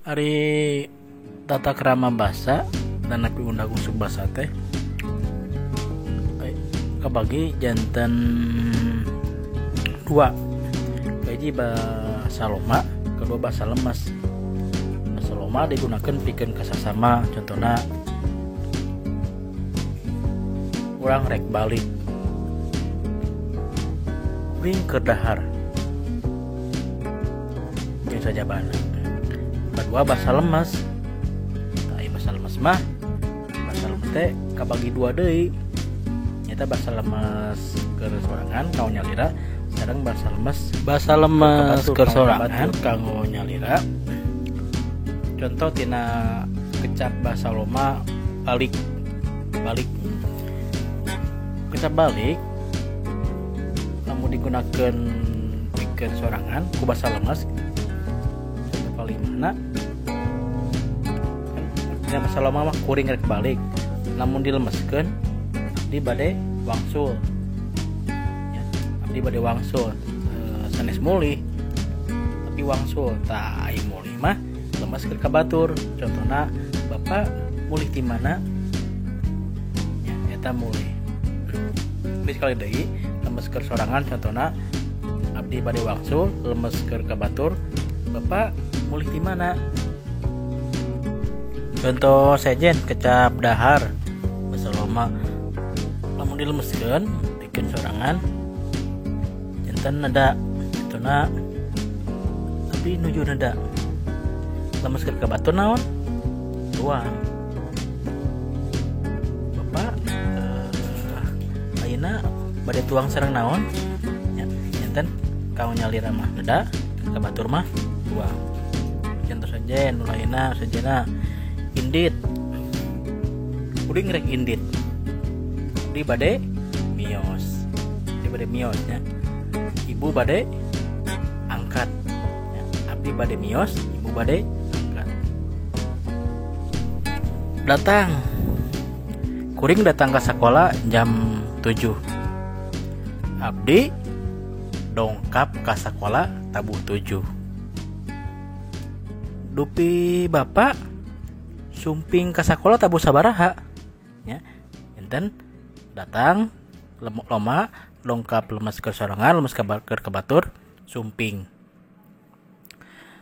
Ari tata krama basa dan napi undak usuk basa teh kabagi janten dua, kahiji basa loma, kedua basa lemes. Basa loma digunakan pikeun ka sasama, contohna urang rek balik, kuring keur dahar jeung sajabana. Kadua basa lemes. Tah ieu basa lemes mah, basa lemes teh kabagi dua deui, nyaeta basa lemes keur sorangan kanggo nyalira sareng basa lemes keur sorangan kanggo nyalira. Contoh tina kecap basa loma balik, balik kecap balik lamun digunakeun pikeun sorangan ku basa lemes, contoh kalimana kan basa loma mah kuring rek balik, lamun dilemeskeun abdi bade wangsul ya, abdi bade wangsul, sanes mulih tapi wangsul. Tah ai mulih mah lemes keur ka batur, contohna bapak mulih ti mana ya, eta mulih. Tapi sekali deui lemes keur sorangan, contohna abdi bade wangsul lemes keur ka batur, bapak mulih ti mana. Contoh sejen kecap dahar basa loma lamun dilemeskeun pikeun sorangan janten nada, contohna abdi nuju nada, lemes keur ka batur naon tuang. Bapak ayeuna bade tuang sareng naon ya, janten kanggo nyalira mah neda, ka batur mah tuang. Contoh sejen nu lainna sejena indit, kuring rek indit, abdi bade mios, abdi bade mios nya, ibu bade angkat ya, abdi bade mios, ibu bade angkat. Datang, kuring datang ke sekolah jam 7, abdi dongkap ke sekolah tabuh 7. Dupi bapak sumping ke sekolah tabuh sabaraha ya, enten datang loma dongkap lemes ke sorangan, lemes ke batur, sumping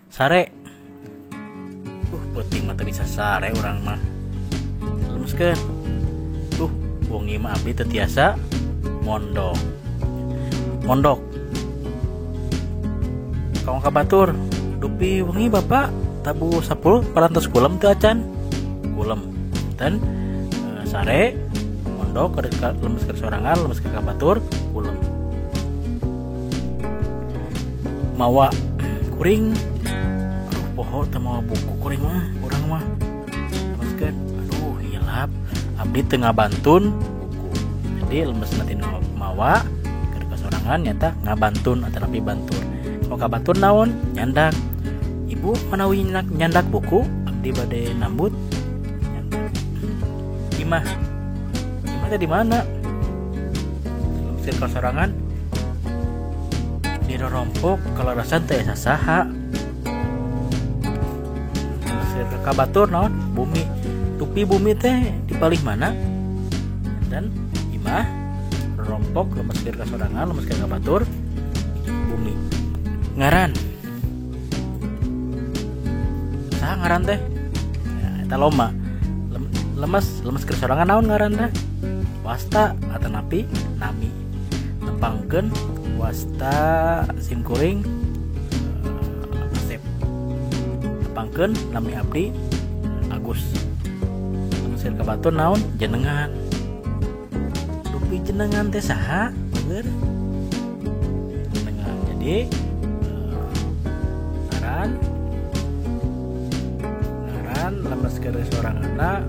sare. Peuting mah teu bisa sare urang mah, lemeskeun. Wengi mah abdi teu tiasa mondok, mondok kanggo ka batur. Dupi wengi bapak tabuh 10 parantos kulem teu acan kulem, dan sare mondok lemes ke sorangan, lemes ke batur, kulem. Mawa kuring, aduh poho teu mawa buku kuring mah, urang mah lemeskeun, aduh hilap abdi teu ngabantun buku. Jadi lemes nanti mawa keur kasorangan nyata ngabantun atanapi bantur. Mau ka batur naon nyandak, ibu manawi nyandak buku abdi bade nambut nyandak. Imah, imah teh di mana? Lemes kasorangan di rorompok kalarasan teh sasaha. Lemes ka batur naon bumi, tupi bumi teh di palih mana? Dan imah rompok lemes keur kasorangan, lemes keur ka batur, bumi. Ngaran saha ngaran teh ya, eta loma lemes, lemes keur sorangan naon ngaran teh wasta atanapi nami, nepangkeun wasta simkuring Asep, nepangkeun nami abdi Agus. Lemes keur ka batur naon jenengan, dupi jenengan teh saha bener jenengan. Jadi ngaran, ngaran lemes keur soranganna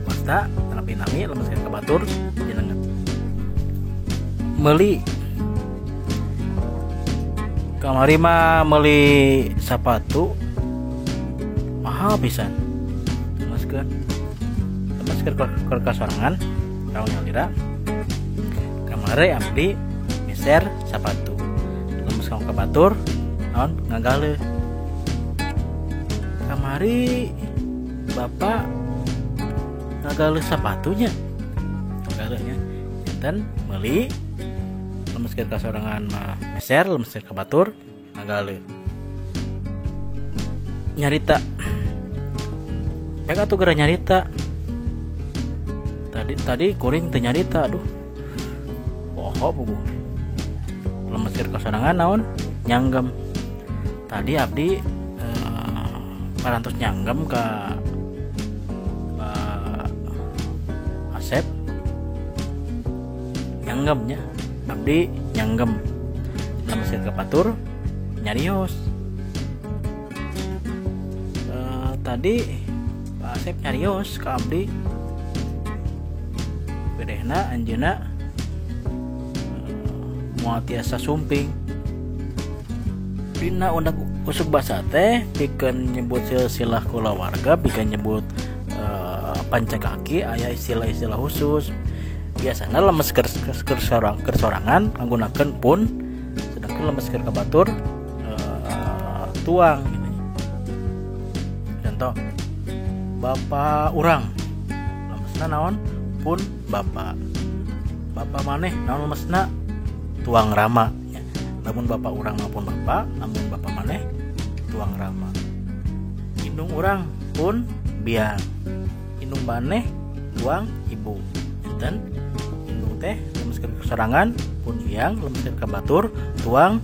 wasta atanapi nami, lemes keur ka batur jenengan. Meuli kamari mah meuli sapatu mahal pisan, lemeskeun, lemes keur kasorangan kanggo nyalira. Kamari abdi meser sapatu, lemes kanggo ka batur naon ngagaleuh. Kamari bapak ngagaleuh sapatunya, ngagaleuhnya janten meuli, lemeskeun ka sorangan mah meser, lemeskeun ka batur ngagaleuh. Nyarita pek atuh geura nyarita. Tadi tadi kuring teu nyarita, aduh poho puguh. Lemeskeun ka sorangan naon? Nyanggem. Tadi abdi parantos nyanggem ka Pak Asep. Nyanggemnya abdi nyanggem, lemeskeun ka batur nyarios. Tadi Pak Asep nyarios ka abdi, bedehna anjeunna moal tiasa sumping. Dina undak usuk basa teh pikeun nyebut silsilah kulawarga, pikeun nyebut pancakaki aya istilah-istilah khusus. Biasana lemes keur sorangan nggunakeun pun, sedangkan lemes keur ka batur tuang gitu. Contoh bapak urang lemesna naon? Pun bapak. Bapak maneh naon lemesna? Tuang rama. Lamun bapak urang maupun bapak, lamun bapak maneh tuang rama. Indung urang pun biang, indung maneh tuang ibu. Enten indung teh lemeskeun ka sorangan pun biang, lemeskeun ka batur tuang